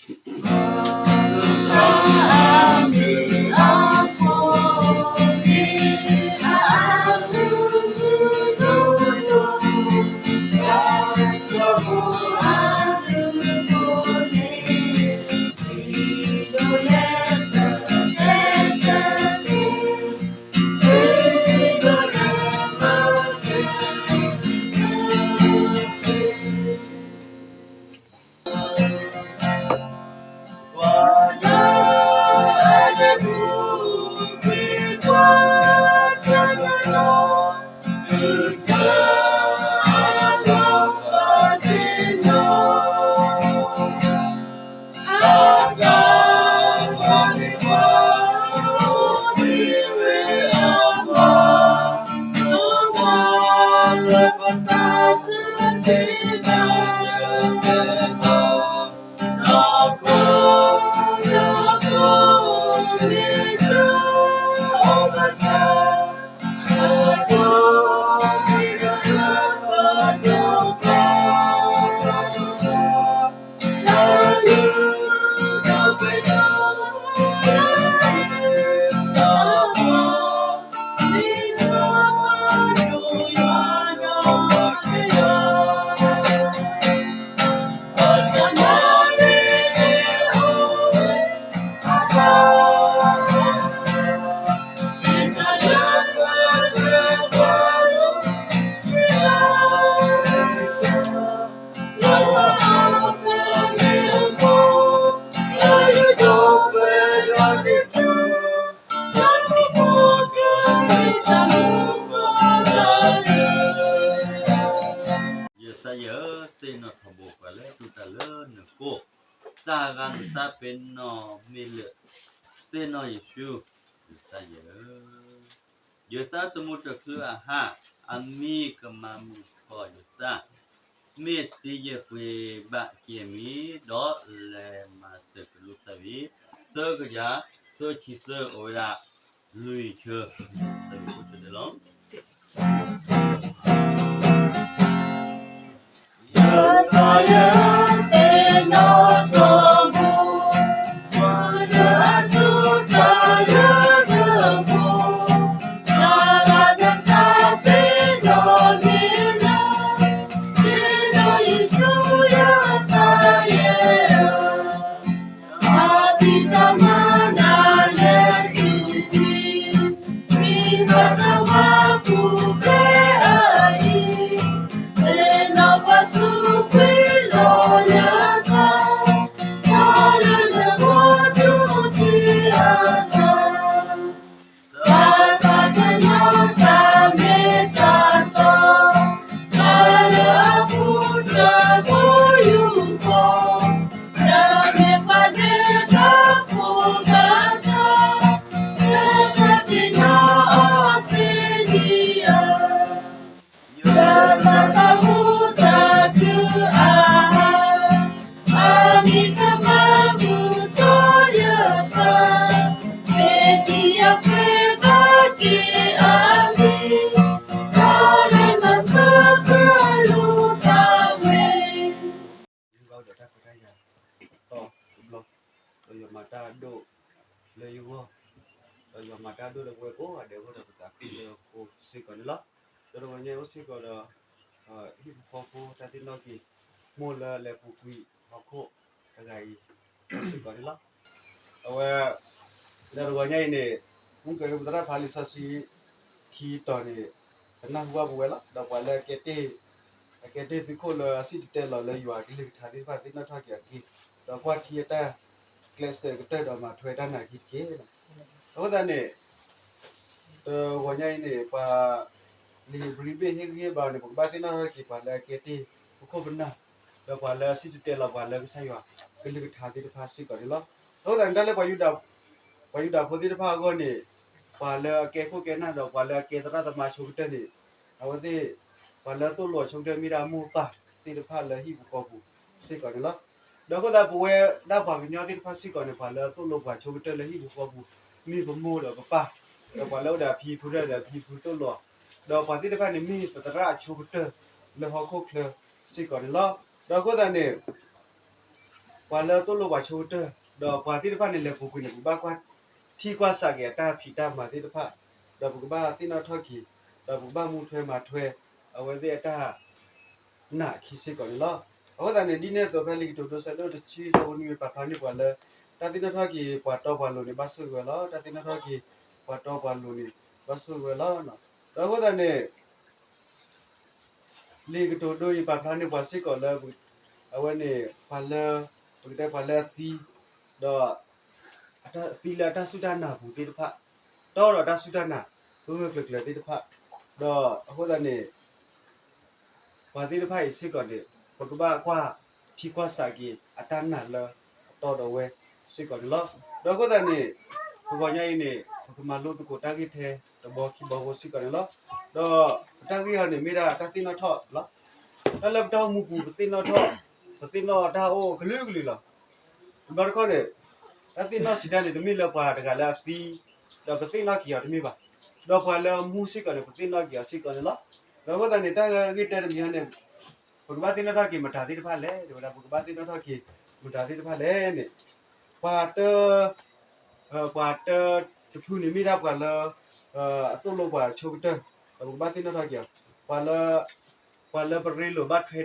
ယသးယဲၢ်, သ့ၣ်နီၣ်ထီဘိပှၤလၢအတူၢ်တၢ်လၢနကိၢ်, တၢ်ဂၤနသးပ့ၤနီၣ်မ့ၢ်လၢာ်, သ့ၣ်နီၣ်ယ့ၣ်ၡူး, ယသးယဲၢ်ဧၢ, ယသးသမူတချုးအဟါ, အမံၤကမၤမုာ်ထီၣ်ယသး, မ့ၢ်သံယဲၢ်ပှ့ၤဘၣ်က့ၤအမံၤ, ဒီးလဲၤမၤစၢၤကလူးသၢဝံၤ, သၢကယၤသၢဆံသၢ အိၣ်ဝဲဒၣ် လွံၢ်ဆၢ, သၢဝံၤဖိတဒၢလီၤ. Thank you. ဒီးယွၤမၤတၢ်ဒိၣ်လၢယဂီၢ်, ဒီးယွၤမၤတၢ်ဒိၣ်လၢပဝဲကိးဂၤဒဲးအဂီၢ်ဒီး ပသးခုလၢအဃိစ့ၢ်ကီးန့ၣ်လီၤ. ဒီးတဂီၤညါအံၤအိၣ်စ့ၢ်ကီးဒီး ဟံၣ်ဖိဃီဖိတၢ်သ့ၣ်နီၣ်က့ၤ မိၢ်လၢအလဲၤပူၤကွံာ်ဟီၣ်ခိၣ်တဂၤအံၤ အိၣ်စ့ၢ်ကီးန့ၣ်လီၤ. အဝဲ လၢတဂီၤညါအံၤန့ၣ် မုၢ်ကဲၤကပသရၣ်ဖးလံာ်စီဆှံခံတီၤန့ၣ် ကနၢ်ဟူဘၣ်ပဝဲလီၤ. ဒီးပှၤလၢအကဲတ့ၢ် အကဲတ့ၢ်သုးခိၣ်လၢအစံၣ်တဲၤတဲလီၤလၢယွၤအကလုၢ်ကထါသ့ၣ်တဖၣ်သ့ၣ်နီၣ်ထီၣ်က့ၤအခံ ဒီးကွၢ်ထံအတၢ်ကျဲးစၢးကတၢၢ်ဒီးမၤထွဲတၢ်နာ်က့ၤတက့ၢ်. အဃိသတးန့ၣ် တဂီၤညါအံၤန့ၣ် ပှၤ လံာ်ဧ့ၤဘြံၤဘ့ၣ်ဟ့ၣ်ဂံၢ်ဟ့ၣ်ဘါန့ၣ် ပကဘၣ်သ့ၣ်နီၣ်ထီၣ်က့ၤပှၤလၢအကဲတ့ၢ်ပခိၣ်ပနၢ် ဒီးပှၤလၢအစံၣ်တဲၤတဲလီၤပှၤလၢကစၢ်ယွၤကလုၢ်ကထါသ့ၣ်တဖၣ်စ့ၢ်ကီးန့ၣ်လီၤ. အဃိသတးန့ၣ် တၢ်လၢပှၤယူဒၤဖိသ့ၣ်တဖၣ်အဂီၢ်န့ၣ် ပှၤလၢအကဲခိၣ်ကဲနၢ်ဒီးပှၤလၢအကဲသရၣ်သမါဆိကတၢၢ်န့ၣ် အဝဲသ့ၣ် ပှၤလၢအသိၣ်လိအဆိကတၢၢ်မ့ၢ်ဒၣ်မိၢ်ပၢ်သ့ၣ်တဖၣ်လၢဟံၣ်ပူၤဃီပူၤစ့ၢ်ကီးန့ၣ်လီၤ. ဒီးအဃိသတးပဝဲဒၣ်ပှၤကညီသ့ၣ်တဖၣ်စ့ၢ်ကီးန့ၣ် ပှၤလၢအသိၣ်လိပှၤဆိကတၢၢ်လၢဟံၣ်ပူၤဃီပူၤ မ့ၢ်ပမိၢ်ဒီးပပၢ် ဒီးပှၤလၢအိၣ်ဒီးအဖံအဖုဒီးအဖံအဖုသိၣ်လိ ဒီးပှၤသ့ၣ်တဖၣ်န့ၣ်မ့ၢ်ပသရၣ်အဆိကတၢၢ်လၢဟီၣ်ခိၣ်ချၢစ့ၢ်ကီးန့ၣ်လီၤ. ဒီးအဃိသတးန့ၣ် ပှၤလၢသိၣ်လိပှၤဆိကတၢၢ် ဒီးပှၤသ့ၣ်တဖၣ်န့ၣ် လဲၤပူၤကွံာ်န့ၣ် ပကဘၣ်ကွၢ်ထံကွၢ်ဆးက့ၤအတၢ်ဖံးတၢ်မၤသ့ၣ်တဖၣ်, ဒီးပကဘၣ်သ့ၣ်နီၣ်ထီၣ်က့ၤ, ဒီးပကဘၣ်မူထွဲမၤထွဲ အဝဲသ့ၣ်အတၢ်နာ်အခံစ့ၢ်ကီးန့ၣ်လီၤ. အဃိသတးန့ၣ် ဒ်န့ၣ်အသိး ဖဲလံာ်ကတိၤဒိ ဆၢဒိၣ်တဆံ ဆၢဖိနွံ ပာ်ဖျါန့ၢ်ပှၤလၢ တၢ်သ့ၣ်နီၣ်ထီၣ်က့ၤပှၤတီပှၤလိၤန့ၣ် ဘၣ်ဆိၣ်ဂ့ၤဝဲလီၤ. တၢ်သ့ၣ်နီၣ်ထီၣ်က့ၤပှၤတီပှၤလိၤန့ၣ် ဘၣ်ဆိၣ်ဂ့ၤဝဲလီၤ. ဒီးအဃိသတးန့ၣ် လံာ်ကတိၤဒိအံၤ ပာ်ဖျါန့ၢ်ပှၤစ့ၢ်ကီးလၢ အဝဲန့ၣ် ပှၤလၢ ပကတဲပှၤလၢအသံ ဒီး သံလၢအတၢ်စူၢ်တၢ်နာ်ပူၤသ့ၣ်တဖၣ်, တီဒီးတၢ်စူၢ်တၢ်နာ် ဂၢၢ်ဂၢၢ်ကျၢၤကျၢၤသ့ၣ်တဖၣ်, ဒီးအဃိသတးန့ၣ် ပှၤသ့ၣ်တဖၣ်အံၤစ့ၢ်ကီးန့ၣ် ပကဘၣ်ကွၢ်ထံကွၢ်ဆးက့ၤ အတၢ်နာ်လၢအတီဒီးဝဲစ့ၢ်ကီးန့ၣ်လီၤ. ဒီးအဃိသတးန့ၣ် ပဂီၤညါအံၤန့ၣ် ပကမၤလိသကိးတၢ်ဂ့ၢ်ထဲတဘီခံဘီဖိစ့ၢ်ကီးန့ၣ်လီၤ. ဒီးပတၢ်ဂ့ၢ်အံၤန့ၣ် မ့ၢ်ဒၣ်တၢ်သ့ၣ်နီၣ်ထီၣ်လီၤ. တၢ်လၢပတၢ်အိၣ်မူပူၤ ပသ့ၣ်နီၣ်ထီၣ်, ပသ့ၣ်နီၣ်တၢ်အိၣ်ကလုာ်ကလုာ်လီၤ. တဘျီတခီၣ်န့ၣ် တၢ်သ့ၣ်နီၣ်စံးတၢ်န့ၣ် တမ့ၢ်လၢပှၤတဂၤလၢအသံ ဒီးပသ့ၣ်နီၣ်က့ၤအီၤတမ့ၢ်ဘၣ်. ဒီးပှၤလၢအမူစ့ၢ်ကီးန့ၣ် ပသ့ၣ်နီၣ်က့ၤအီၤစ့ၢ်ကီးန့ၣ်လီၤ. ဒီးအဃိသတးန့ၣ် တၢ်ဂ့ၢ်တဲတမံၤဟီန့ၣ် ပကဘၣ်သ့ၣ်နီၣ်ထီၣ်က့ၤမတၤသ့ၣ်တဖၣ်လဲၣ်, တဲဝဲဒၣ် ပကဘၣ်သ့ၣ်နီၣ်ထီၣ်က့ၤမတၤသ့ၣ်တဖၣ်လဲၣ်န့ၣ် ပှၤတ ပှၤတဖုန့ၣ်မ့ၢ်ဒၣ်ပှၤလၢ အသိၣ်လိပှၤဆိကတၢၢ်, ဒီးပကဘၣ်သ့ၣ်နီၣ်ထီၣ်က့ၤအီၤ, ပှၤလၢ ပှၤလၢပရ့လိာ်ဘၣ်ထွဲ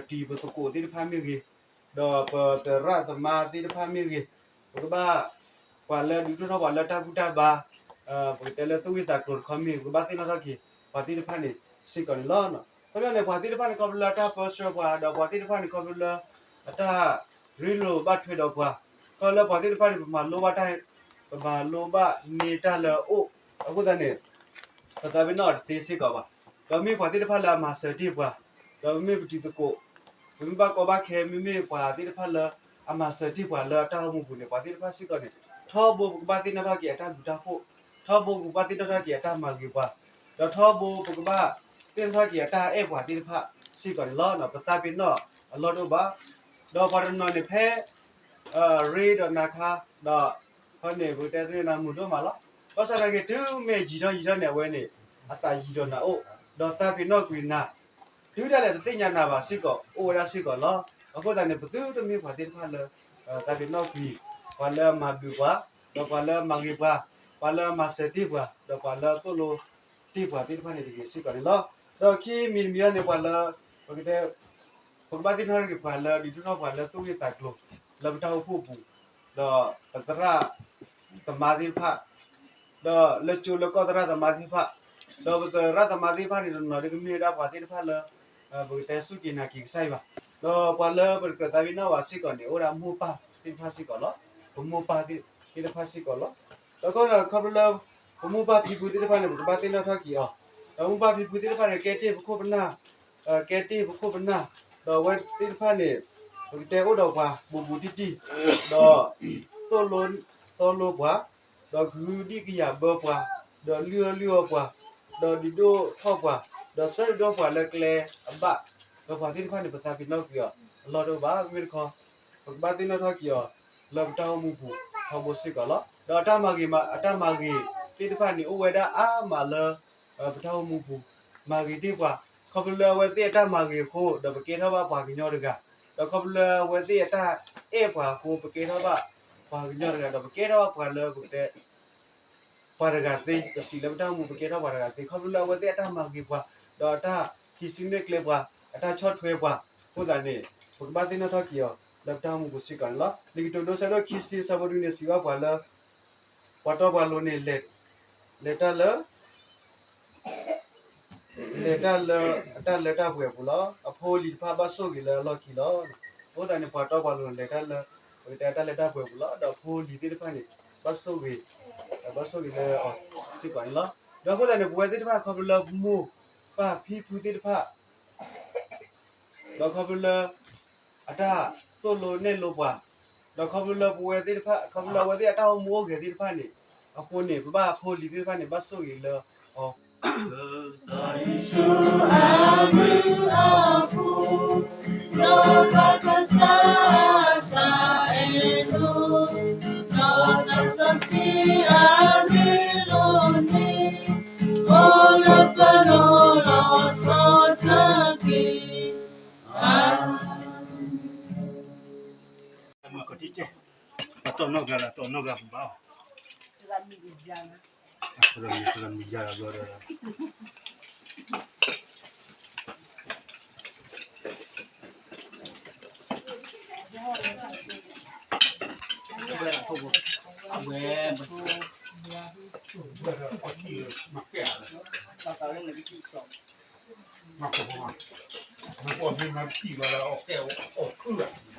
ဒီးအီၤ, ပတံၤပသကိးသ့ၣ်တဖၣ်မ့ၢ်ဂ့ၤ, ဒီးပသရၣ်သမါသ့ၣ်တဖၣ်မ့ၢ်ဂ့ၤ, ပကဘၣ် ပှၤလၢဒုးဒိၣ်ထီၣ်ပှၤလၢတၢ်ဘူၣ်တၢ်ဘါ, ပကတဲလၢသူၣ်ဂ့ၢ်သးကျိၤတခီမ့ၢ်ဂ့ၤ, ပကဘၣ်သ့ၣ်နီၣ်ထီၣ်က့ၤ ပှၤသ့ၣ်တဖၣ်န့ၣ်စ့ၢ်ကီးန့ၣ်လီၤ. ခီပညီန့ၣ် ပှၤသ့ၣ်တဖၣ်န့ၣ် ခီဖျိလၢအတၢ်ပၢဆှၢပှၤ, ဒီးပှၤသ့ၣ်တဖၣ်န့ၣ် ခီဖျိလၢ အတၢ်ရ့လိာ်ဘၣ်ထွဲဒီးပှၤ, ခီဖျိလၢပှၤသ့ၣ်တဖၣ်န့ၣ် ပမၤလိဘၣ်တၢ် ပမၤလိဘၣ်န့ၢ်တၢ်လၢအအိၣ်, အဃိသတးန့ၣ် ပသးပ့ၤနီၣ်အီၤတသ့စ့ၢ်ကီးဘၣ်. ဒီးမ့ၢ်ပှၤသ့ၣ်တဖၣ်လၢအမၤစၢၤတ့ၢ်ပှၤ, ဒီးမ့ၢ်ပတံၤသကိး, ပမ့ၢ်ဘၣ်ကီဘၣ်ခဲ မ့မ့ၢ်ပှၤသ့ၣ်တဖၣ်လၢအမၤစၢၤတ့ၢ်ပှၤလၢအတၢ်အိၣ်မူပူၤန့ၣ် ပှၤသ့ၣ်တဖၣ်စ့ၢ်ကီးန့ၣ် ထီဘိပကဘၣ်သ့ၣ်နီၣ်ထီၣ်က့ၤအတၢ်ဘျုးတၢ်ဖှိၣ်, ထီဘိပကဘၣ်သ့ၣ်နီၣ်ထီၣ်က့ၤအတၢ်မၤဂ့ၤပှၤ, ဒီးထီဘိပကဘၣ်သ့ၣ်နီၣ်ထီၣ်က့ၤအတၢ်အဲၣ်ပှၤသ့ၣ်တဖၣ်စ့ၢ်ကီးန့ၣ်လီၤ. ပသးပ့ၤနီၣ်အလီၢ်တအိၣ်ဘၣ်. ဒီးပှၤတနီၤန့ၣ်ဖဲ ရ့ဒီးနၤခါ, ဒီး ခီန့ၣ် ပကတဲရ့နၤမုာ်ဒိၣ်မးလီၤ. ဘၣ်ဆၣ်သနာ်က့ တုၤမ့ၢ်ယံာ်ထီၣ်ယံာ်ထီၣ်န့ၣ် အဝဲန့ၣ် အသးယံၤဒီးနၤအိၣ်, ဒီးသးပ့ၤနီၣ်ကွံာ်နၤ, တုၤဒၣ်လဲာ်တသ့ၣ်ညါနၤဘၣ်စ့ၢ်ကီး အိၣ်ဝဲဒၣ်စ့ၢ်ကီးလီၤ. အဃိသတးန့ၣ် ပသုတမ့ၢ်ပှၤသ့ၣ်တဖၣ်လၢ သးပ့ၤနီၣ်ကွံာ် ပှၤလၢအမၤဘျုးပှၤ, ဒီးပှၤလၢအမၤဂ့ၤပှၤ, ပှၤလၢအမၤစၢၤတ့ၢ်ပှၤ, ဒီးပှၤလၢအသိၣ်လိတ့ၢ်ပှၤသ့ၣ်တဖၣ်န့ၣ်တဂ့ၤစ့ၢ်ကီးန့ၣ်လီၤ. ဒီးခံမံၤတမံၤအံၤန့ၣ် ပှၤလၢ ပကတဲ ပကဘၣ်သ့ၣ်နီၣ်ထီၣ်က့ၤပှၤလၢဒုးဒိၣ်ထီၣ်ပှၤလၢသူၣ်ဂ့ၢ်သးကျိၤ လၢပတၢ်အိၣ်ဖှိၣ်ပူၤ, ဒီးပသရၣ်သမါသ့ၣ်တဖၣ်, ဒီးလၢကၠိလၢကီၢ်သရၣ်သမါသ့ၣ်တဖၣ်, ဒီးပသရၣ်သမါသ့ၣ်တဖၣ်န့ၣ် တနီၤဒ်ကမ့ၢ်ဝဲဒၣ်ပှၤသ့ၣ်တဖၣ်လၢ ပကတဲစူၢ်က့ၤနာ်က့ၤကစၢ်ယွၤ, ဒီးပှၤလၢပကြၢးသးပ့ၤနီၣ်ဘၣ်စ့ၢ်ကီးန့ၣ် အိၣ်ဒၣ်မိၢ်ပၢ်သ့ၣ်တဖၣ်စ့ၢ်ကီးလီၤ. ပမိၢ်ပၢ်သ့ၣ်တဖၣ်စ့ၢ်ကီးလီၤ. ဒီးခီဖျိလၢ ပမိၢ်ပၢ်ဖံဖုသ့ၣ်တဖၣ်န့ၣ် ပကဘၣ်သ့ၣ်နီၣ်ထီၣ်က့ၤအီၤ, ဒီးမိၢ်ပၢ်ဖံဖုသ့ၣ်တဖၣ်န့ၣ် ကဲတ့ၢ်ပခိၣ်ပနၢ်, ကဲတ့ၢ်ပခိၣ်ပနၢ်, ဒီးအဝဲသ့ၣ်တဖၣ်န့ၣ် ပကတဲအိၣ်ဒီးပှၤဘူးဘူးတံၢ်တံၢ်, ဒီး သိၣ်လိ သိၣ်လိပှၤ, ဒီးကဟုဒံၣ်ကယာ်ဘၢပှၤ, ဒီးလုၢ်အီၣ်လုၢ်အီပှၤ, ဒီးဒုးဒိၣ်ထီၣ်ပှၤ, ဒီးဆၢဒုးဒိၣ်ပှၤလၢကျဲအဘၣ်, ဒီးပှၤသ့ၣ်တဖၣ်န့ၣ် ပသးပ့ၤနီၣ်ကွံာ်အီၤ အလီၢ်တအိၣ်ဘၣ်. မ့မ့ၢ်တခီ ပကဘၣ်သ့ၣ်နီၣ်ထီၣ်က့ၤအီၤ လၢပတၢ်အိၣ်မူပူၤထီဘိစ့ၢ်ကီးလီၤ. ဒီးအတၢ်မၤဂ့ၤမး အတၢ်မၤဂ့ၤသ့ၣ်တဖၣ်န့ၣ် အိၣ်ဝဲဒၣ်အါမးလၢ ပတၢ်အိၣ်မူပူၤ, မၤဂ့ၤတ့ၢ်ပှၤ, ခီဖျိလၢအဝဲသ့ၣ်အတၢ်မၤဂ့ၤအဃိ ဒီးပကဲထီၣ်ဘၣ်ပှၤကညီတဂၤ, ဒီးခီဖျိလၢအဝဲသ့ၣ်အတၢ်အဲၣ်ပှၤအဃိ ပကဲထီၣ်ဘၣ်ပှၤကညီတဂၤ, ဒီးပကဲထီၣ်ဘၣ်ပှၤလၢပကတဲ ပှၤတဂၤသ့, ပစံးလၢပတၢ်အိၣ်မူ ပကဲထီၣ်ပှၤတဂၤသ့, ခီဖျိလၢအဝဲသ့ၣ်အတၢ်မၤဂ့ၤပှၤ, ဒီးအတၢ်ဟံးစုနဲၣ်ကျဲပှၤ, အတၢ်ဆီၣ်ထွဲပှၤအဃိသတးန့ၣ် ပကဘၣ်သ့ၣ်နီၣ်ထီၣ်က့ၤအီၤ လၢပတၢ်အိၣ်မူပူၤစ့ၢ်ကီးန့ၣ်လီၤ. လံာ်ကတိၤဒိ ဆၢဒိၣ်ခံဆံ ဆၢဖိတဆံန့ၣ် စံးဘၣ်ပှၤလၢ ပှၤတီပှၤလိၤန့ၣ် လဲၤတၢ်လၢ လဲၤတၢ်လၢအတၢ်လၢတၢ်ပှဲၤအပူၤလီၤ. အဖိအလံၤတဖၣ်ဘၣ်ဆိၣ်ဂ့ၤလၢအလီၢ်ခံလီၤ. အဃိသတးန့ၣ် ပှၤတီပှၤလိၤန့ၣ် လဲၤတၢ်လၢ ပကတဲအတၢ်လၢတၢ်ပှဲၤအပူၤလီၤ. ဒီးအဖိအလံၤသ့ၣ်တဖၣ်န့ၣ် ဘၣ်ဆိၣ်ဂ့ၤ, ဘၣ်ဆိၣ်ဂ့ၤလၢအီၤစ့ၢ်ကီးန့ၣ်လီၤ. ဒီးအဃိသတးန့ၣ် ပဝဲသ့ၣ်တဖၣ်ခီဖျိလၢပမိၢ်ပၢ်ဖံဖုသ့ၣ်တဖၣ် ဒီးခီဖျိလၢ အတၢ်သိၣ်လိနဲၣ်လိပှၤ, ဒီးခီဖျိလၢပဝဲသ့ၣ်တဖၣ် ခီဖျိလၢအဝဲသ့ၣ်အတၢ်အိၣ်မူအိၣ်ဂဲၤသ့ၣ်တဖၣ်န့ၣ် အဃိန့ၣ် ပဘၣ်အဖိအလံၤသ့ၣ်တဖၣ်န့ၣ် ဘၣ်ဆိၣ်ဂ့ၤလၢအီၤ အိၣ်လၢပလိၤလီၤဆီတၢ်က့ၤ, အၤမ့ၣ်. မၤကီးကဲ, အတီၢ်နီၢ်ဂၤလၢ တီၢ်နီၢ်ဂၤကဘၣ်အီၤ, အသရၣ်မံၤ သရၣ်မံၤယၤလီၤဘျီဒီး ဝဲ, ဝဲ, မၤကဲ, မၤကဲ, မၤကဲ, မၤကဲ, မၤကဲ, မၤကဲ,